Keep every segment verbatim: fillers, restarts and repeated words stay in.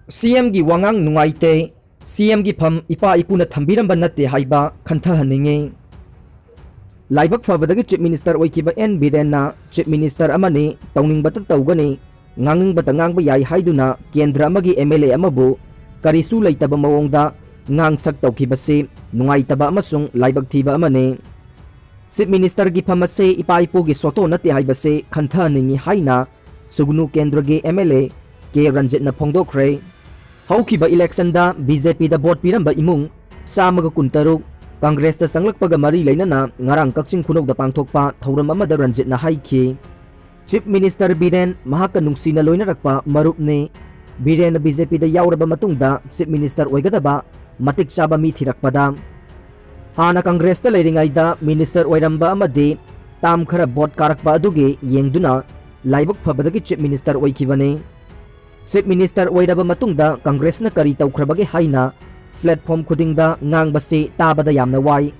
ꯁꯤ ꯑꯦꯝꯒꯤ ꯋꯥꯉꯥꯡ ꯅꯨꯡꯉꯥꯏꯇꯦ, ꯁꯤ ꯑꯦꯝꯒꯤ ꯐꯝ ꯏꯄꯥ ꯏꯄꯨꯅ ꯊꯝꯕꯤꯔꯝꯕ ꯅꯠꯇꯦ ꯍꯥꯏꯕ ꯈꯟꯊꯍꯟꯅꯤꯡꯉꯤ꯫ ꯂꯥꯏꯕꯛ ꯐꯕꯗꯒꯤ ꯆꯤꯐ ꯃꯤꯅꯤꯁꯇꯔ ꯑꯣꯏꯈꯤꯕ ꯑꯦꯟ ꯕꯤꯔꯦꯟꯅ ꯆꯤꯐ ꯃꯤꯅꯤꯁꯇꯔ ꯑꯃꯅꯤ, ꯇꯧꯅꯤꯡꯕꯇ ꯇꯧꯒꯅꯤ, ꯉꯥꯡꯅꯤꯡꯕꯇ ꯉꯥꯡꯕ ꯌꯥꯏ ꯍꯥꯏꯗꯨꯅ ꯀꯦꯟꯗ꯭ꯔ ꯑꯃꯒꯤ ꯑꯦꯝ ꯑꯦꯜ ꯑꯦ ꯑꯃꯕꯨ ꯀꯔꯤꯁꯨ ꯂꯩꯇꯕ ꯃꯑꯣꯡꯗ ꯉꯥꯡꯁꯛ ꯇꯧꯈꯤꯕꯁꯤ ꯅꯨꯡꯉꯥꯏꯇꯕ ꯑꯃꯁꯨꯡ ꯂꯥꯏꯕꯛ ꯊꯤꯕ ꯑꯃꯅꯤ꯫ ꯆꯤꯐ ꯃꯤꯅꯤꯁꯇꯔꯒꯤ ꯐꯝ ꯑꯁꯤ ꯏꯄꯥ ꯏꯄꯨꯒꯤ ꯁꯣꯇꯣ ꯅꯠꯇꯦ ꯍꯥꯏꯕꯁꯤ ꯈꯟꯊꯍꯟꯅꯤꯡꯏ ꯍꯥꯏꯅ ꯁꯨꯒꯅꯨ ꯀꯦꯟꯗ꯭ꯔꯒꯤ ꯑꯦꯝ ꯑꯦꯜ ꯑꯦ ꯀꯦ ꯔꯟꯖꯤꯠꯅ ꯐꯣꯡꯗꯣꯛꯈ꯭ꯔꯦ꯫ ꯍꯧꯈꯤꯕ ꯏꯂꯦꯛꯁꯟꯗ ꯕꯤ ꯖꯦ ꯄꯤꯗ ꯚꯣꯠ ꯄꯤꯔꯝꯕ ꯏꯃꯨꯡ ꯆꯥꯝꯃꯒ ꯀꯨꯟꯇꯔꯨꯛ ꯀꯪꯒ꯭ꯔꯦꯁꯇ ꯆꯪꯂꯛꯄꯒ ꯃꯔꯤ ꯂꯩꯅꯅ ꯉꯔꯥꯡ ꯀꯛꯆꯤꯡ ꯈꯨꯅꯧꯗ ꯄꯥꯡꯊꯣꯛꯄ ꯊꯧꯔꯝ ꯑꯃꯗ ꯔꯟꯖꯤꯠꯅ ꯍꯥꯏꯈꯤ꯫ ꯆꯤꯐ ꯃꯤꯅꯤꯁꯇꯔ ꯕꯤꯔꯦꯟ ꯃꯍꯥꯛꯀ ꯅꯨꯡꯁꯤꯅ ꯂꯣꯏꯅꯔꯛꯄ ꯃꯔꯨꯞꯅꯤ꯫ ꯕꯤꯔꯦꯟꯅ ꯕꯤ ꯖꯦ ꯄꯤꯗ ꯌꯥꯎꯔꯕ ꯃꯇꯨꯡꯗ ꯆꯤꯐ ꯃꯤꯅꯤꯁꯇꯔ ꯑꯣꯏꯒꯗꯕ ꯃꯇꯤꯛ ꯆꯥꯕ ꯃꯤ ꯊꯤꯔꯛꯄꯗ ꯍꯥꯟꯅ ꯀꯪꯒ꯭ꯔꯦꯁꯇ ꯂꯩꯔꯤꯉꯩꯗ ꯃꯤꯅꯤꯁꯇꯔ ꯑꯣꯏꯔꯝꯕ ꯑꯃꯗꯤ ꯇꯥꯝ ꯈꯔ ꯚꯣꯠ ꯀꯥꯔꯛꯄ ꯑꯗꯨꯒꯤ ꯌꯦꯡꯗꯨꯅ ꯂꯥꯏꯕꯛ ꯐꯕꯗꯒꯤ ꯆꯤꯐ ꯃꯤꯅꯤꯁꯇꯔ ꯑꯣꯏꯈꯤꯕꯅꯤ꯫ ꯆꯤꯐ ꯃꯤꯅꯤꯁꯇꯔ ꯑꯣꯏꯔꯕ ꯃꯇꯨꯡꯗ ꯀꯪꯒ꯭ꯔꯦꯁꯅ ꯀꯔꯤ ꯇꯧꯈ꯭ꯔꯕꯒꯦ ꯍꯥꯏꯅ ꯄ꯭ꯂꯦꯠꯐꯣꯝ ꯈꯨꯗꯤꯡꯗ ꯉꯥꯡꯕꯁꯤ ꯇꯥꯕꯗ ꯌꯥꯝꯅ ꯋꯥꯏ꯫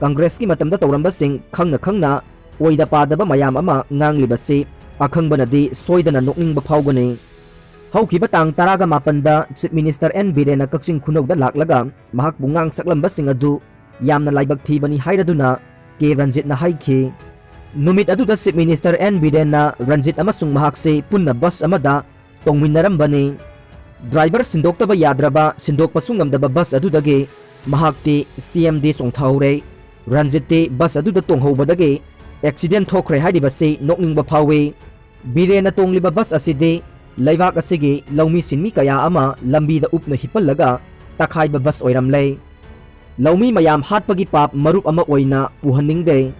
ꯀꯪꯒ꯭ꯔꯦꯁꯀꯤ ꯃꯇꯝꯗ ꯇꯧꯔꯝꯕꯁꯤꯡ ꯈꯪꯅ ꯈꯪꯅ ꯑꯣꯏꯗ ꯄꯥꯗꯕ ꯃꯌꯥꯝ ꯑꯃ ꯉꯥꯡꯂꯤꯕꯁꯤ ꯑꯈꯪꯕꯅꯗꯤ ꯁꯣꯏꯗꯅ ꯅꯣꯛꯅꯤꯡꯕ ꯐꯥꯎꯒꯅꯤ꯫ ꯍꯧꯈꯤꯕ ꯇꯥꯡ ꯇꯔꯥꯒ ꯃꯥꯄꯟꯗ ꯆꯤꯐ ꯃꯤꯅꯤꯁꯇꯔ ꯑꯦꯟ ꯕꯤꯔꯦꯟꯅ ꯀꯛꯆꯤꯡ ꯈꯨꯅꯧꯗ ꯂꯥꯛꯂꯒ ꯃꯍꯥꯛꯄꯨ ꯉꯥꯡ ꯁꯛꯂꯝꯕꯁꯤꯡ ꯑꯗꯨ ꯌꯥꯝꯅ ꯂꯥꯏꯕꯛ ꯊꯤꯕꯅꯤ ꯍꯥꯏꯔꯗꯨꯅ ꯀꯦ ꯔꯟꯖꯤꯠꯅ ꯍꯥꯏꯈꯤ꯫ ꯅꯨꯃꯤꯠ ꯑꯗꯨꯗ ꯆꯤꯐ ꯃꯤꯅꯤꯁꯇꯔ ꯑꯦꯟ ꯕꯤꯔꯦꯟꯅ ꯔꯟꯖꯤꯠ ꯑꯃꯁꯨꯡ ꯃꯍꯥꯛꯁꯤ ꯄꯨꯟꯅ ꯕꯁ ꯑꯃꯗ ꯇꯣꯡꯃꯤꯟꯅꯔꯝꯕꯅꯤ꯫ ꯗ꯭ꯔꯥꯏꯚꯔ ꯁꯤꯟꯗꯣꯛꯇꯕ ꯌꯥꯗ꯭ꯔꯕ, ꯁꯤꯟꯗꯣꯛꯄꯁꯨ ꯉꯝꯗꯕ ꯕꯁ ꯑꯗꯨꯗꯒꯤ ꯃꯍꯥꯛꯇꯤ ꯁꯤ ꯑꯦꯝꯗꯤ ꯆꯣꯡꯊꯍꯧꯔꯦ꯫ ꯔꯟꯖꯤꯠꯇꯤ ꯕꯁ ꯑꯗꯨꯗ ꯇꯣꯡꯍꯧꯕꯗꯒꯤ ꯑꯦꯛꯁꯤꯗꯦꯟ ꯊꯣꯛꯈ꯭ꯔꯦ ꯍꯥꯏꯔꯤꯕꯁꯤ ꯅꯣꯛꯅꯤꯡꯕ ꯐꯥꯎꯏ꯫ ꯕꯤꯔꯦꯟꯅ ꯇꯣꯡꯂꯤꯕ ꯕꯁ ꯑꯁꯤꯗꯤ ꯂꯩꯕꯥꯛ ꯑꯁꯤꯒꯤ ꯂꯧꯃꯤ ꯁꯤꯟꯃꯤ ꯀꯌꯥ ꯑꯃ ꯂꯝꯕꯤꯗ ꯎꯞꯅ ꯍꯤꯞꯍꯜꯂꯒ ꯇꯛꯈꯥꯏꯕ ꯕꯁ ꯑꯣꯏꯔꯝꯂꯦ꯫ ꯂꯧꯃꯤ ꯃꯌꯥꯝ ꯍꯥꯠꯄꯒꯤ ꯄꯥꯞ ꯃꯔꯨꯞ ꯑꯃ ꯑꯣꯏꯅ ꯄꯨꯍꯟꯅꯤꯡꯗꯦ꯫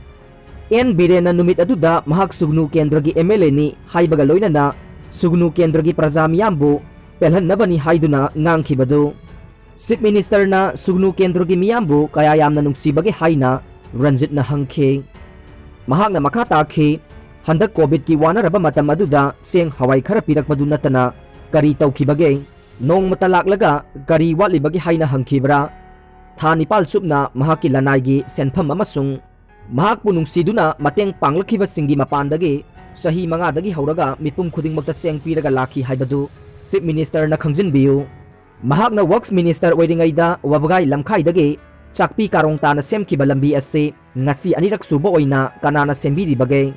ꯑꯦꯟ ꯕꯤꯔꯦꯟꯅ ꯅꯨꯃꯤꯠ ꯑꯗꯨꯗ ꯃꯍꯥꯛ ꯁꯨꯒꯅꯨ ꯀꯦꯟꯗ꯭ꯔꯒꯤ ꯑꯦꯝ ꯑꯦꯜ ꯑꯦꯅꯤ ꯍꯥꯏꯕꯒ ꯂꯣꯏꯅꯅ ꯁꯨꯒꯅꯨ ꯀꯦꯟꯗ꯭ꯔꯒꯤ ꯄ꯭ꯔꯖꯥ ꯃꯤꯌꯥꯝꯕꯨ ꯄꯦꯜꯍꯟꯅꯕꯅꯤ ꯍꯥꯏꯗꯨꯅ ꯉꯥꯡꯈꯤꯕꯗꯨ꯫ ꯆꯤꯐ ꯃꯤꯅꯤꯁꯇꯔꯅ ꯁꯨꯒꯅꯨ ꯀꯦꯟꯗ꯭ꯔꯒꯤ ꯃꯤꯌꯥꯝꯕꯨ ꯀꯌꯥ ꯌꯥꯝꯅ ꯅꯨꯡꯁꯤꯕꯒꯦ ꯍꯥꯏꯅ ꯔꯟꯖꯤꯠꯅ ꯍꯪꯈꯤ꯫ ꯃꯍꯥꯛꯅ ꯃꯈꯥ ꯇꯥꯈꯤ, "ꯍꯟꯗꯛ ꯀꯣꯚꯤꯗꯀꯤ ꯋꯥꯅꯔꯕ ꯃꯇꯝ ꯑꯗꯨꯗ ꯆꯦꯡ ꯍꯋꯥꯏ ꯈꯔ ꯄꯤꯔꯛꯄꯗꯨ ꯅꯠꯇꯅ ꯀꯔꯤ ꯇꯧꯈꯤꯕꯒꯦ? ꯅꯣꯡꯃꯇ ꯂꯥꯛꯂꯒ ꯀꯔꯤ ꯋꯥꯠꯂꯤꯕꯒꯦ ꯍꯥꯏꯅ ꯍꯪꯈꯤꯕ꯭ꯔꯥ? ꯊꯥ ꯅꯤꯄꯥꯜ ꯆꯨꯞꯅ ꯃꯍꯥꯛꯀꯤ ꯂꯅꯥꯏꯒꯤ ꯁꯦꯟꯐꯝ ꯑꯃꯁꯨꯡ ꯃꯍꯥꯛꯄꯨ ꯅꯨꯡꯁꯤꯗꯨꯅ ꯃꯇꯦꯡ ꯄꯥꯡꯂꯛꯈꯤꯕꯁꯤꯡꯒꯤ ꯃꯄꯥꯟꯗꯒꯤ ꯆꯍꯤ ꯃꯉꯥꯗꯒꯤ ꯍꯧꯔꯒ ꯃꯤꯄꯨꯝ ꯈꯨꯗꯤꯡꯃꯛꯇ ꯆꯦꯡ ꯄꯤꯔꯒ ꯂꯥꯛꯈꯤ ꯍꯥꯏꯕꯗꯨ Chief Ministerꯅ ꯈꯪꯖꯤꯟꯕꯤꯌꯨ꯫ ꯃꯍꯥꯛꯅ Works Minister ꯑꯣꯏꯔꯤꯉꯩꯗ ꯋꯥꯕꯒꯥꯏ ꯂꯝꯈꯥꯏꯗꯒꯤ ꯆꯥꯛꯄꯤ ꯀꯥꯔꯣꯡ ꯇꯥꯅ ꯁꯦꯝꯈꯤꯕ ꯂꯝꯕꯤ ꯑꯁꯤ ꯉꯁꯤ ꯑꯅꯤꯔꯛ ꯁꯨꯕ ꯑꯣꯏꯅ ꯀꯅꯥꯅ ꯁꯦꯝꯕꯤꯔꯤꯕꯒꯦ?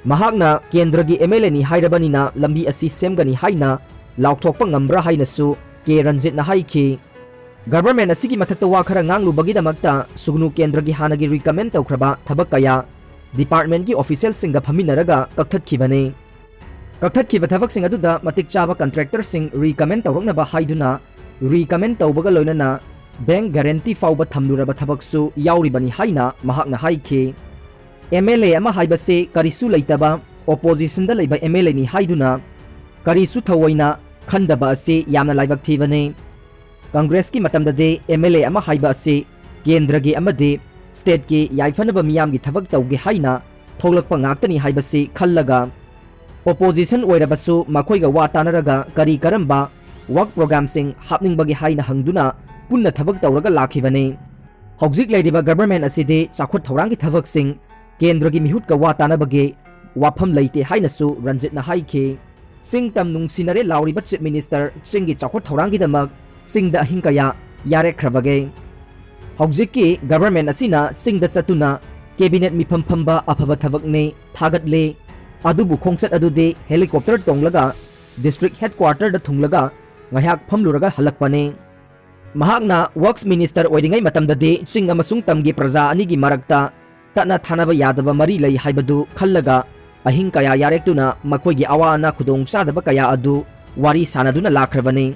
ꯃꯍꯥꯛꯅ ꯀꯦꯟꯗ꯭ꯔꯒꯤ MLAꯅꯤ ꯍꯥꯏꯔꯕꯅꯤꯅ ꯂꯝꯕꯤ ꯑꯁꯤ ꯁꯦꯝꯒꯅꯤ ꯍꯥꯏꯅ ꯂꯥꯎꯊꯣꯛꯄ ꯉꯝꯕ꯭ꯔꯥ ꯍꯥꯏꯅꯁꯨ ꯀꯦ ꯔꯟꯖꯤꯠꯅ ꯍꯥꯏꯈꯤ꯫ Government ꯑꯁꯤꯒꯤ ꯃꯊꯛꯇ ꯋꯥ ꯈꯔ ꯉꯥꯡꯂꯨꯕꯒꯤꯗꯃꯛꯇ ꯁꯨꯒꯅꯨ ꯀꯦꯟꯗ꯭ꯔꯒꯤ ꯍꯥꯟꯅꯒꯤ recommend ꯇꯧꯈ꯭ꯔꯕ ꯊꯕꯛ ꯀꯌꯥ departmentꯀꯤ officialꯁꯤꯡꯒ ꯐꯝꯃꯤꯟꯅꯔꯒ ꯀꯛꯊꯠꯈꯤꯕꯅꯤ꯫ ꯀꯛꯊꯠꯈꯤꯕ ꯊꯕꯛꯁꯤꯡ ꯑꯗꯨꯗ ꯃꯇꯤꯛ ꯆꯥꯕ contractorꯁꯤꯡ recommend ꯇꯧꯔꯛꯅꯕ ꯍꯥꯏꯗꯨꯅ recommend ꯇꯧꯕꯒ ꯂꯣꯏꯅꯅ bank guarantee ꯐꯥꯎꯕ ꯊꯝꯂꯨꯔꯕ ꯊꯕꯛꯁꯨ ꯌꯥꯎꯔꯤꯕꯅꯤ ꯍꯥꯏꯅ ꯃꯍꯥꯛꯅ ꯍꯥꯏꯈꯤ꯫ MLA ꯑꯃ ꯍꯥꯏꯕꯁꯤ ꯀꯔꯤꯁꯨ ꯂꯩꯇꯕ oppositionꯗ ꯂꯩꯕ MLAꯅꯤ ꯍꯥꯏꯗꯨꯅ ꯀꯔꯤꯁꯨ ꯊꯑꯣꯏꯅ ꯈꯟꯗꯕ ꯑꯁꯤ ꯌꯥꯝꯅ ꯂꯥꯏꯕꯛ ꯊꯤꯕꯅꯤ꯫ Congressꯀꯤ ꯃꯇꯝꯗꯗꯤ MLA ꯑꯃ ꯍꯥꯏꯕ ꯑꯁꯤ ꯀꯦꯟꯗ꯭ꯔꯒꯤ ꯑꯃꯗꯤ stateꯀꯤ ꯌꯥꯏꯐꯅꯕ ꯃꯤꯌꯥꯝꯒꯤ ꯊꯕꯛ ꯇꯧꯒꯦ ꯍꯥꯏꯅ ꯊꯣꯛꯂꯛꯄ ꯉꯥꯛꯇꯅꯤ ꯍꯥꯏꯕꯁꯤ ꯈꯜꯂꯒ opposition ꯑꯣꯏꯔꯕꯁꯨ ꯃꯈꯣꯏꯒ ꯋꯥ ꯇꯥꯅꯔꯒ ꯀꯔꯤ ꯀꯔꯝꯕ work programmeꯁꯤꯡ ꯍꯥꯞꯅꯤꯡꯕꯒꯦ ꯍꯥꯏꯅ ꯍꯪꯗꯨꯅ ꯄꯨꯟꯅ ꯊꯕꯛ ꯇꯧꯔꯒ ꯂꯥꯛꯈꯤꯕꯅꯤ꯫ ꯍꯧꯖꯤꯛ ꯂꯩꯔꯤꯕ government ꯑꯁꯤꯗꯤ ꯆꯥꯎꯈꯠ ꯊꯧꯔꯥꯡꯒꯤ ꯊꯕꯛꯁꯤꯡ ꯀꯦꯟꯗ꯭ꯔꯒꯤ ꯃꯤꯍꯨꯠꯀ ꯋꯥ ꯇꯥꯅꯕꯒꯤ ꯋꯥꯐꯝ ꯂꯩꯇꯦ ꯍꯥꯏꯅꯁꯨ ꯔꯟꯖꯤꯠꯅ ꯍꯥꯏꯈꯤ꯫ ꯆꯤꯡ ꯇꯝ ꯅꯨꯡꯁꯤꯅꯔꯦ ꯂꯥꯎꯔꯤꯕ Chief Minister ꯆꯤꯡꯒꯤ ꯆꯥꯎꯈꯠ ꯊꯧꯔꯥꯡꯒꯤꯗꯃꯛ ꯆꯤꯡꯗ ꯑꯍꯤꯡ ꯀꯌꯥ ꯌꯥꯔꯦꯛꯈ꯭ꯔꯕꯒꯦ? ꯍꯧꯖꯤꯛꯀꯤ government ꯑꯁꯤꯅ ꯆꯤꯡꯗ ꯆꯠꯇꯨꯅ cabinet ꯃꯤꯐꯝ ꯐꯝꯕ ꯑꯐꯕ ꯊꯕꯛꯅꯤ, ꯊꯥꯒꯠꯂꯤ꯫ ꯑꯗꯨꯕꯨ ꯈꯣꯡꯆꯠ ꯑꯗꯨꯗꯤ helicopter ꯇꯣꯡꯂꯒ district headquarterꯗ ꯊꯨꯡꯂꯒ ꯉꯥꯏꯍꯥꯛ ꯐꯝꯂꯨꯔꯒ ꯍꯜꯂꯛꯄꯅꯤ꯫ ꯃꯍꯥꯛꯅ Works Minister ꯑꯣꯏꯔꯤꯉꯩ ꯃꯇꯝꯗꯗꯤ ꯆꯤꯡ ꯑꯃꯁꯨꯡ ꯇꯝꯒꯤ ꯄ꯭ꯔꯖꯥ ꯑꯅꯤꯒꯤ ꯃꯔꯛꯇ ꯇꯠꯅ ꯊꯥꯅꯕ ꯌꯥꯗꯕ ꯃꯔꯤ ꯂꯩ ꯍꯥꯏꯕꯗꯨ ꯈꯜꯂꯒ ꯑꯍꯤꯡ ꯀꯌꯥ ꯌꯥꯔꯦꯛꯇꯨꯅ ꯃꯈꯣꯏꯒꯤ ꯑꯋꯥ ꯑꯅꯥ ꯈꯨꯗꯣꯡ ꯆꯥꯗꯕ ꯀꯌꯥ ꯑꯗꯨ ꯋꯥꯔꯤ ꯁꯥꯅꯗꯨꯅ ꯂꯥꯛꯈ꯭ꯔꯕꯅꯤ꯫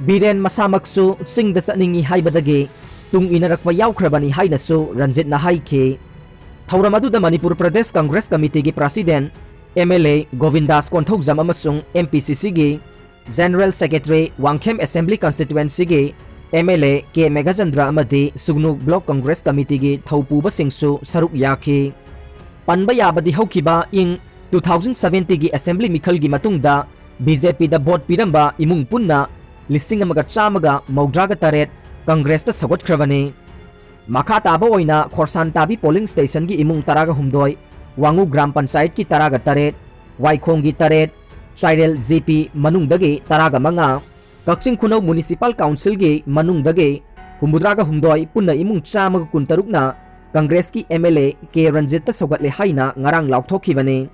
ꯕꯤꯔꯦꯟ ꯃꯁꯥꯃꯛꯁꯨ ꯆꯤꯡꯗ ꯆꯠꯅꯤꯡꯏ ꯍꯥꯏꯕꯗꯒꯤ ꯇꯨꯡ ꯏꯟꯅꯔꯛꯄ ꯌꯥꯎꯈ꯭ꯔꯕꯅꯤ ꯍꯥꯏꯅꯁꯨ ꯔꯟꯖꯤꯠꯅ ꯍꯥꯏꯈꯤ꯫ ꯊꯧꯔꯝ ꯑꯗꯨꯗ ꯃꯅꯤꯄꯨꯔ ꯄ꯭ꯔꯗꯦꯁ ꯀꯪꯒ꯭ꯔꯦꯁ ꯀꯃꯤꯇꯤꯒꯤ president MLA ꯒꯣꯕꯤꯟꯗꯥꯁ ꯀꯣꯟꯊꯧꯖꯝ ꯑꯃꯁꯨꯡ MPCCꯒꯤ General Secretary Wangkhem Assembly Constituencyꯒꯤ MLA ꯀꯦ ꯃꯦꯘꯆꯟꯗ꯭ꯔ ꯑꯃꯗꯤ ꯁꯨꯒꯅꯨ Block Congress Committeeꯒꯤ ꯊꯧꯄꯨꯕꯁꯤꯡꯁꯨ ꯁꯔꯨꯛ ꯌꯥꯈꯤ꯫ ꯄꯟꯕ ꯌꯥꯕꯗꯤ ꯍꯧꯈꯤꯕ ꯏꯪ two thousand seventyꯒꯤ Assembly ꯃꯤꯈꯜꯒꯤ ꯃꯇꯨꯡꯗ BJPꯗ vote ꯄꯤꯔꯝꯕ ꯏꯃꯨꯡ ꯄꯨꯟꯅ ꯂꯤꯁꯤꯡ ꯑꯃꯒ ꯆꯥꯝꯃꯒ ꯃꯧꯗ꯭ꯔꯥꯒ ꯇꯔꯦꯠ Congressꯇ ꯁꯧꯒꯠꯈ꯭ꯔꯕꯅꯤ꯫ ꯃꯈꯥ ꯇꯥꯕ ꯑꯣꯏꯅ ꯈꯣꯔꯁꯥꯟ ꯇꯥꯕꯤ polling stationꯒꯤ ꯏꯃꯨꯡ ꯇꯔꯥꯒ ꯍꯨꯝꯗꯣꯏ, ꯋꯥꯉꯨ ꯒ꯭ꯔꯥꯝ ꯄꯟꯆꯥꯌꯠꯀꯤ ꯇꯔꯥꯒ ꯇꯔꯦꯠ, ꯋꯥꯏꯈꯣꯡꯒꯤ ꯇꯔꯦꯠ, ꯆꯥꯏꯔꯦꯜ ꯖꯦ ꯄꯤ ꯃꯅꯨꯡꯗꯒꯤ ꯇꯔꯥꯒ ꯃꯉꯥ, ꯀꯛꯆꯤꯡ ꯈꯨꯅꯧ ꯃꯨꯅꯤꯁꯤꯄꯥꯜ ꯀꯥꯎꯟꯁꯤꯜꯒꯤ ꯃꯅꯨꯡꯗꯒꯤ ꯍꯨꯝꯐꯨꯇꯔꯥꯒ ꯍꯨꯝꯗꯣꯏ, ꯄꯨꯟꯅ ꯏꯃꯨꯡ ꯆꯥꯝꯃꯒ ꯀꯨꯟꯇꯔꯨꯛꯅ ꯀꯪꯒ꯭ꯔꯦꯁꯀꯤ ꯑꯦꯝ ꯑꯦꯜ ꯑꯦ ꯀꯦ ꯔꯟꯖꯤꯠꯇ ꯁꯧꯒꯠꯂꯦ ꯍꯥꯏꯅ ꯉꯔꯥꯡ ꯂꯥꯎꯊꯣꯛꯈꯤꯕꯅꯤ꯫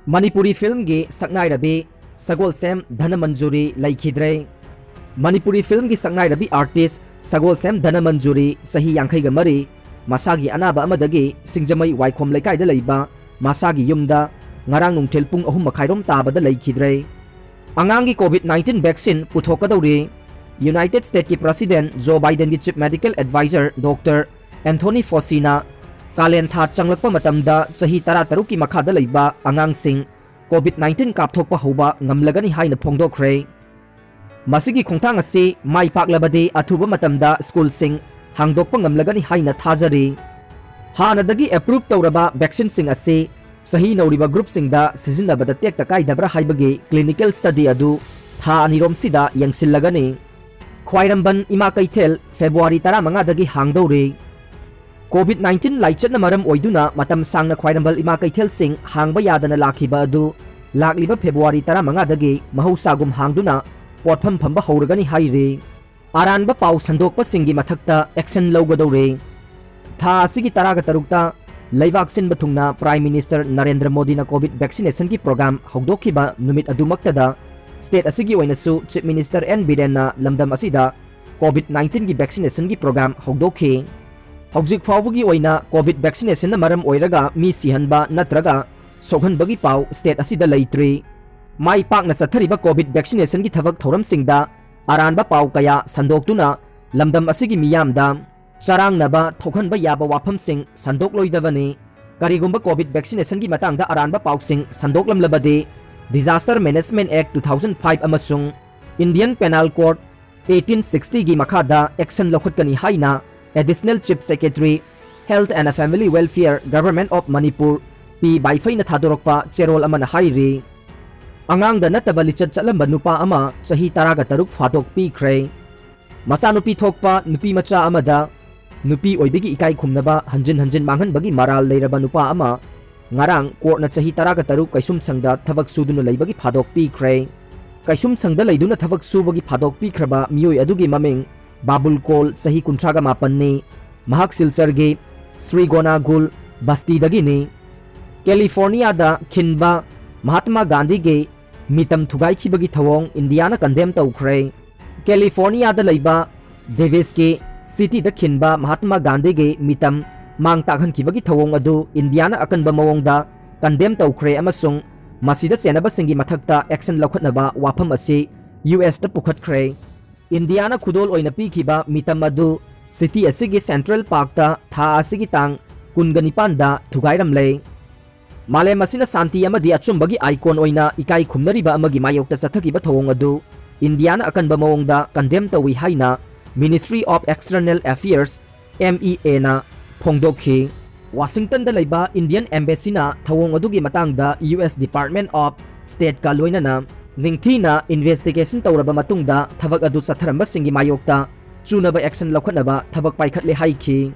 ꯃꯅꯤꯄꯨꯔꯤ ꯐꯤꯜꯝꯒꯤ ꯁꯛꯅꯥꯏꯔꯕꯤ ꯁꯒꯣꯜꯁꯦꯝ ꯙꯅꯃꯟꯖꯨꯔꯤ ꯂꯩꯈꯤꯗ꯭ꯔꯦ꯫ ꯃꯅꯤꯄꯨꯔꯤ ꯐꯤꯜꯝꯒꯤ ꯁꯛꯅꯥꯏꯔꯕꯤ ꯑꯥꯔꯇꯤꯁ ꯁꯒꯣꯜꯁꯦꯝ ꯙꯅꯃꯟꯖꯨꯔꯤ, ꯆꯍꯤ ꯌꯥꯡꯈꯩꯒ ꯃꯔꯤ, ꯃꯁꯥꯒꯤ ꯑꯅꯥꯕ ꯑꯃꯗꯒꯤ ꯁꯤꯡꯖꯃꯩ ꯋꯥꯏꯈꯣꯝ ꯂꯩꯀꯥꯏꯗ ꯂꯩꯕ ꯃꯁꯥꯒꯤ ꯌꯨꯝꯗ ꯉꯔꯥꯡ ꯅꯨꯡꯊꯤꯜ ꯄꯨꯡ ꯑꯍꯨꯝ ꯃꯈꯥꯏꯔꯣꯝ ꯇꯥꯕꯗ ꯂꯩꯈꯤꯗ꯭ꯔꯦ꯫ ꯑꯉꯥꯡꯒꯤ ꯀꯣꯚꯤꯗ ꯅꯥꯏꯟꯇꯤꯟ ꯚꯦꯛꯁꯤꯟ ꯄꯨꯊꯣꯛꯀꯗꯧꯔꯤ꯫ ꯌꯨꯅꯥꯏꯇꯦꯗ ꯁ꯭ꯇꯦꯠꯀꯤ ꯄ꯭ꯔꯁꯤꯗꯦꯟꯠ ꯖꯣ ꯕꯥꯏꯗꯦꯟꯒꯤ chief medical adviser doctor Anthony ꯐꯣꯁꯤꯅ ꯀꯥꯂꯦꯟ ꯊꯥ ꯆꯪꯂꯛꯄ ꯃꯇꯝꯗ ꯆꯍꯤ ꯇꯔꯥꯇꯔꯨꯛꯀꯤ ꯃꯈꯥꯗ ꯂꯩꯕ ꯑꯉꯥꯡꯁꯤꯡ ꯀꯣꯚꯤꯗ ꯅꯥꯏꯟꯇꯤꯟ ꯀꯥꯞꯊꯣꯛꯄ ꯍꯧꯕ ꯉꯝꯂꯒꯅꯤ ꯍꯥꯏꯅ ꯐꯣꯡꯗꯣꯛꯈ꯭ꯔꯦ꯫ ꯃꯁꯤꯒꯤ ꯈꯣꯡꯊꯥꯡ ꯑꯁꯤ ꯃꯥꯏ ꯄꯥꯛꯂꯕꯗꯤ ꯑꯊꯨꯕ ꯃꯇꯝꯗ ꯁ꯭ꯀꯨꯜꯁꯤꯡ ꯍꯥꯡꯗꯣꯛꯄ ꯉꯝꯂꯒꯅꯤ ꯍꯥꯏꯅ ꯊꯥꯖꯔꯤ꯫ ꯍꯥꯟꯅꯗꯒꯤ ꯑꯦꯄ꯭ꯔꯨꯚ ꯇꯧꯔꯕ ꯚꯦꯛꯁꯤꯟꯁꯤꯡ ꯑꯁꯤ ꯆꯍꯤ ꯅꯧꯔꯤꯕ ꯒ꯭ꯔꯨꯞꯁꯤꯡꯗ ꯁꯤꯖꯤꯟꯅꯕꯗ ꯇꯦꯛꯇ ꯀꯥꯏꯗꯕ꯭ꯔꯥ ꯍꯥꯏꯕꯒꯤ ꯀ꯭ꯂꯤꯅꯤꯀꯦꯜ ꯁ꯭ꯇꯗꯤ ꯑꯗꯨ ꯊꯥ ꯑꯅꯤꯔꯣꯝꯁꯤꯗ ꯌꯦꯡꯁꯤꯜꯂꯒꯅꯤ꯫ ꯈ꯭ꯋꯥꯏꯔꯝꯕꯟ ꯏꯃꯥ ꯀꯩꯊꯦꯜ ꯐꯦꯕ꯭ꯔꯨꯋꯥꯔꯤ ꯇꯔꯥꯃꯉꯥꯗꯒꯤ ꯍꯥꯡꯗꯧꯔꯤ꯫ ꯀꯣꯚꯤꯗ ꯅꯥꯏꯟꯇꯤꯟ ꯂꯥꯏꯆꯠꯅ ꯃꯔꯝ ꯑꯣꯏꯗꯨꯅ ꯃꯇꯝ ꯁꯥꯡꯅ ꯈ꯭ꯋꯥꯏꯔꯝꯕꯟ ꯏꯃꯥ ꯀꯩꯊꯦꯜꯁꯤꯡ ꯍꯥꯡꯕ ꯌꯥꯗꯅ ꯂꯥꯛꯈꯤꯕ ꯑꯗꯨ ꯂꯥꯛꯂꯤꯕ ꯐꯦꯕ꯭ꯔꯨꯋꯥꯔꯤ ꯇꯔꯥꯃꯉꯥꯗꯒꯤ ꯃꯍꯧꯁꯥꯒꯨꯝ ꯍꯥꯡꯗꯨꯅ ꯄꯣꯠꯐꯝ ꯐꯝꯕ ꯍꯧꯔꯒꯅꯤ ꯍꯥꯏꯔꯤ꯫ ꯑꯔꯥꯟꯕ ꯄꯥꯎ ꯁꯟꯗꯣꯛꯄꯁꯤꯡꯒꯤ ꯃꯊꯛꯇ ꯑꯦꯛꯁꯟ ꯂꯧꯒꯗꯧꯔꯦ꯫ ꯊꯥ ꯑꯁꯤꯒꯤ ꯇꯔꯥꯒ ꯇꯔꯨꯛꯇ ꯂꯩꯕꯥꯛ ꯁꯤꯟꯕ ꯊꯨꯡꯅ ꯄ꯭ꯔꯥꯏꯝ ꯃꯤꯅꯤꯁꯇꯔ ꯅꯔꯦꯟꯗ꯭ꯔ ꯃꯣꯗꯤꯅ ꯀꯣꯚꯤꯗ ꯚꯦꯛꯁꯤꯅꯦꯁꯟꯒꯤ ꯄ꯭ꯔꯣꯒ꯭ꯔꯥꯝ ꯍꯧꯗꯣꯛꯈꯤꯕ ꯅꯨꯃꯤꯠ ꯑꯗꯨꯃꯛꯇꯗ ꯁ꯭ꯇꯦꯠ ꯑꯁꯤꯒꯤ ꯑꯣꯏꯅꯁꯨ ꯆꯤꯐ ꯃꯤꯅꯤꯁꯇꯔ ꯑꯦꯟ ꯕꯤꯔꯦꯟꯅ ꯂꯝꯗꯝ ꯑꯁꯤꯗ ꯀꯣꯚꯤꯗ ꯅꯥꯏꯟꯇꯤꯟꯒꯤ ꯚꯦꯛꯁꯤꯅꯦꯁꯟꯒꯤ ꯄ꯭ꯔꯣꯒ꯭ꯔꯥꯝ ꯍꯧꯗꯣꯛꯈꯤ꯫ ꯍꯧꯖꯤꯛ ꯐꯥꯎꯕꯒꯤ ꯑꯣꯏꯅ ꯀꯣꯚꯤꯗ ꯚꯦꯛꯁꯤꯅꯦꯁꯟꯅ ꯃꯔꯝ ꯑꯣꯏꯔꯒ ꯃꯤ ꯁꯤꯍꯟꯕ ꯅꯠꯇ꯭ꯔꯒ ꯁꯣꯛꯍꯟꯕꯒꯤ ꯄꯥꯎ ꯁ꯭ꯇꯦꯠ ꯑꯁꯤꯗ ꯂꯩꯇ꯭ꯔꯤ꯫ ꯃꯥꯏ ꯄꯥꯛꯅ ꯆꯠꯊꯔꯤꯕ ꯀꯣꯚꯤꯗ ꯚꯦꯛꯁꯤꯅꯦꯁꯟꯒꯤ ꯊꯕꯛ ꯊꯧꯔꯝꯁꯤꯡꯗ ꯑꯔꯥꯟꯕ ꯄꯥꯎ ꯀꯌꯥ ꯁꯟꯗꯣꯛꯇꯨꯅ ꯂꯝꯗꯝ ꯑꯁꯤꯒꯤ ꯃꯤꯌꯥꯝꯗ ꯆꯔꯥꯡꯅꯕ ꯊꯣꯛꯍꯟꯕ ꯌꯥꯕ ꯋꯥꯐꯝꯁꯤꯡ ꯁꯟꯗꯣꯛꯂꯣꯏꯗꯕꯅꯤ꯫ ꯀꯔꯤꯒꯨꯝꯕ ꯀꯣꯚꯤꯗ ꯚꯦꯛꯁꯤꯅꯦꯁꯟꯒꯤ ꯃꯇꯥꯡꯗ ꯑꯔꯥꯟꯕ ꯄꯥꯎꯁꯤꯡ ꯁꯟꯗꯣꯛꯂꯝꯂꯕꯗꯤ, Disaster Management Act two thousand five ꯑꯃꯁꯨꯡ Indian Penal Code eighteen sixty ꯒꯤ ꯃꯈꯥꯗ ꯑꯦꯛꯁꯟ ꯂꯧꯈꯠꯀꯅꯤ ꯍꯥꯏꯅ Additional Chief Secretary, Health and Family Welfare, Government of Manipur, ꯄꯤ ꯕꯥꯏꯐꯩꯅ ꯊꯥꯗꯣꯔꯛꯄ ꯆꯦꯔꯣꯜ ꯑꯃꯅ ꯍꯥꯏꯔꯤ꯫ ꯑꯉꯥꯡꯗ ꯅꯠꯇꯕ ꯂꯤꯆꯠ ꯆꯠꯂꯝꯕ ꯅꯨꯄꯥ ꯑꯃ ꯆꯍꯤ ꯇꯔꯥꯒ ꯇꯔꯨꯛ ꯐꯥꯗꯣꯛ ꯄꯤꯈ꯭ꯔꯦ꯫ ꯃꯆꯥꯅꯨꯄꯤ ꯊꯣꯛꯄ ꯅꯨꯄꯤ ꯃꯆꯥ ꯑꯃꯗ ꯅꯨꯄꯤ ꯑꯣꯏꯕꯒꯤ ꯏꯀꯥꯏ ꯈꯨꯝꯅꯕ ꯍꯟꯖꯤꯟ ꯍꯟꯖꯤꯟ ꯃꯥꯡꯍꯟꯕꯒꯤ ꯃꯔꯥꯜ ꯂꯩꯔꯕ ꯅꯨꯄꯥ ꯑꯃ ꯉꯔꯥꯡ ꯀꯣꯔꯠꯅ ꯆꯍꯤ ꯇꯔꯥꯒ ꯇꯔꯨꯛ ꯀꯩꯁꯨꯝꯁꯪꯗ ꯊꯕꯛ ꯁꯨꯗꯨꯅ ꯂꯩꯕꯒꯤ ꯐꯥꯗꯣꯛ ꯄꯤꯈ꯭ꯔꯦ꯫ ꯀꯩꯁꯨꯝꯁꯪꯗ ꯂꯩꯗꯨꯅ ꯊꯕꯛ ꯁꯨꯕꯒꯤ ꯐꯥꯗꯣꯛ ꯄꯤꯈ꯭ꯔꯕ ꯃꯤꯑꯣꯏ ꯑꯗꯨꯒꯤ ꯃꯃꯤꯡ ꯕꯥꯕꯨꯜ ꯀꯣꯜ, ꯆꯍꯤ ꯀꯨꯟꯊ꯭ꯔꯥꯒ ꯃꯥꯄꯟꯅꯤ꯫ ꯃꯍꯥꯛ ꯁꯤꯜꯆꯔꯒꯤ ꯁ꯭ꯔꯤꯒꯣꯅꯥꯒꯨꯜ ꯕꯁꯇꯤꯗꯒꯤꯅꯤ꯫ ꯀꯦꯂꯤꯐꯣꯔꯅꯤꯌꯥꯗ ꯈꯤꯟꯕ ꯃꯍꯥꯠꯃꯥ ꯒꯥꯟꯙꯤꯒꯤ ꯃꯤꯇꯝ ꯊꯨꯒꯥꯏꯈꯤꯕꯒꯤ ꯊꯧꯑꯣꯡ ꯏꯟꯗꯤꯌꯥꯅ ꯀꯟꯗꯦꯝ ꯇꯧꯈ꯭ꯔꯦ꯫ ꯀꯦꯂꯤꯐꯣꯔꯅꯤꯌꯥꯗ ꯂꯩꯕ ꯗꯦꯚꯤꯁꯀꯤ ꯁꯤꯇꯤꯗ ꯈꯤꯟꯕ ꯃꯍꯥꯠꯃꯥ ꯒꯥꯟꯙꯤꯒꯤ ꯃꯤꯇꯝ ꯃꯥꯡ ꯇꯥꯛꯍꯟꯈꯤꯕꯒꯤ ꯊꯧꯑꯣꯡ ꯑꯗꯨ ꯏꯟꯗꯤꯌꯥꯅ ꯑꯀꯟꯕ ꯃꯑꯣꯡꯗ ꯀꯟꯗꯦꯝ ꯇꯧꯈ꯭ꯔꯦ ꯑꯃꯁꯨꯡ ꯃꯁꯤꯗ ꯆꯦꯟꯅꯕꯁꯤꯡꯒꯤ ꯃꯊꯛꯇ ꯑꯦꯛꯁꯟ ꯂꯧꯈꯠꯅꯕ ꯋꯥꯐꯝ ꯑꯁꯤ ꯌꯨ ꯑꯦꯁꯇ ꯄꯨꯈꯠꯈ꯭ꯔꯦ꯫ ꯏꯟꯗꯤꯌꯥꯅ ꯈꯨꯗꯣꯜ ꯑꯣꯏꯅ ꯄꯤꯈꯤꯕ ꯃꯤꯇꯝ ꯑꯗꯨ ꯁꯤꯇꯤ ꯑꯁꯤꯒꯤ ꯁꯦꯟꯇ꯭ꯔꯦꯜ ꯄꯥꯔꯛꯇ ꯊꯥ ꯑꯁꯤꯒꯤ ꯇꯥꯡ ꯀꯨꯟꯒ ꯅꯤꯄꯥꯟꯗ ꯊꯨꯒꯥꯏꯔꯝꯂꯦ꯫ ꯃꯥꯂꯦꯝ ꯑꯁꯤꯅ ꯁꯥꯟꯇꯤ ꯑꯃꯗꯤ ꯑꯆꯨꯝꯕꯒꯤ ꯑꯥꯏꯀꯣꯟ ꯑꯣꯏꯅ ꯏꯀꯥꯏ ꯈꯨꯝꯅꯔꯤꯕ ꯑꯃꯒꯤ ꯃꯥꯌꯣꯛꯇ ꯆꯠꯊꯈꯤꯕ ꯊꯧꯑꯣꯡ ꯑꯗꯨ ꯏꯟꯗꯤꯌꯥꯅ ꯑꯀꯟꯕ ꯃꯑꯣꯡꯗ ꯀꯟꯗꯦꯝ ꯇꯧꯏ ꯍꯥꯏꯅ Ministry of External Affairs, M E A ꯅ ꯐꯣꯡꯗꯣꯛꯈꯤ꯫ ꯋꯥꯁꯤꯡꯇꯟꯗ ꯂꯩꯕ ꯏꯟꯗꯤꯌꯟ ꯑꯦꯝꯕꯦꯁꯤꯅ ꯊꯧꯑꯣꯡ ꯑꯗꯨꯒꯤ ꯃꯇꯥꯡꯗ ꯌꯨ ꯑꯦꯁ Department of Stateꯀ ꯂꯣꯏꯅꯅ ꯅꯤꯡꯊꯤꯅ ꯏꯟꯚꯦꯁꯇꯤꯒꯦꯁꯟ ꯇꯧꯔꯕ ꯃꯇꯨꯡꯗ ꯊꯕꯛ ꯑꯗꯨ ꯆꯠꯊꯔꯝꯕꯁꯤꯡꯒꯤ ꯃꯥꯌꯣꯛꯇ ꯆꯨꯅꯕ ꯑꯦꯛꯁꯟ ꯂꯧꯈꯠꯅꯕ ꯊꯕꯛ ꯄꯥꯏꯈꯠꯂꯦ ꯍꯥꯏꯈꯤ꯫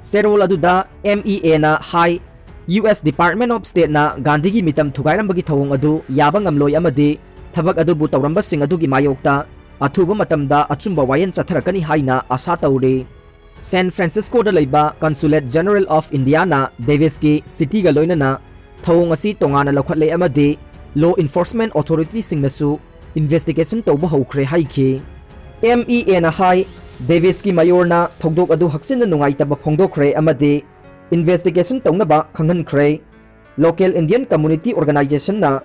ꯆꯦꯔꯣꯜ ꯑꯗꯨꯗ M E A ꯅ ꯍꯥꯏ, ꯌꯨ ꯑꯦꯁ Department of Stateꯅ ꯒꯥꯟꯙꯤꯒꯤ ꯃꯤꯇꯝ ꯊꯨꯒꯥꯏꯔꯝꯕꯒꯤ ꯊꯧꯑꯣꯡ ꯑꯗꯨ ꯌꯥꯕ ꯉꯝꯂꯣꯏ ꯑꯃꯗꯤ ꯊꯕꯛ ꯑꯗꯨꯕꯨ ꯇꯧꯔꯝꯕꯁꯤꯡ ꯑꯗꯨꯒꯤ ꯃꯥꯌꯣꯛꯇ ꯑꯊꯨꯕ ꯃꯇꯝꯗ ꯑꯆꯨꯝꯕ ꯋꯥꯌꯦꯜ ꯆꯠꯊꯔꯛꯀꯅꯤ ꯍꯥꯏꯅ ꯑꯥꯁꯥ ꯇꯧꯔꯤ꯫ ꯁꯦꯟ ꯐ꯭ꯔꯥꯟꯁꯤꯁꯀꯣꯗ ꯂꯩꯕ Consulate General of Indiaꯅ ꯗꯦꯚꯤꯁꯀꯤ ꯁꯤꯇꯤꯒ ꯂꯣꯏꯅꯅ ꯊꯧꯑꯣꯡ ꯑꯁꯤ ꯇꯣꯉꯥꯟꯅ ꯂꯧꯈꯠꯂꯦ ꯑꯃꯗꯤ law enforcement authorityꯁꯤꯡꯅꯁꯨ ꯏꯟꯚꯦꯁꯇꯤꯒꯦꯁꯟ ꯇꯧꯕ ꯍꯧꯈ꯭ꯔꯦ ꯍꯥꯏꯈꯤ꯫ M E Aꯅ ꯍꯥꯏ, ꯗꯦꯚꯤꯁꯀꯤ ꯃꯌꯣꯔꯅ ꯊꯧꯗꯣꯛ ꯑꯗꯨ ꯍꯛꯆꯤꯟꯅ ꯅꯨꯡꯉꯥꯏꯇꯕ ꯐꯣꯡꯗꯣꯛꯈ꯭ꯔꯦ ꯑꯃꯗꯤ ꯏꯟꯚꯦꯁꯇꯤꯒꯦꯁꯟ ꯇꯧꯅꯕ ꯈꯪꯍꯟꯈ꯭ꯔꯦ꯫ Local Indian Community Organizationꯅ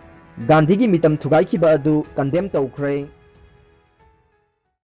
ꯒꯥꯟꯙꯤꯒꯤ ꯃꯤꯇꯝ ꯊꯨꯒꯥꯏꯈꯤꯕ ꯑꯗꯨ ꯀꯟꯗꯦꯝ ꯇꯧꯈ꯭ꯔꯦ꯫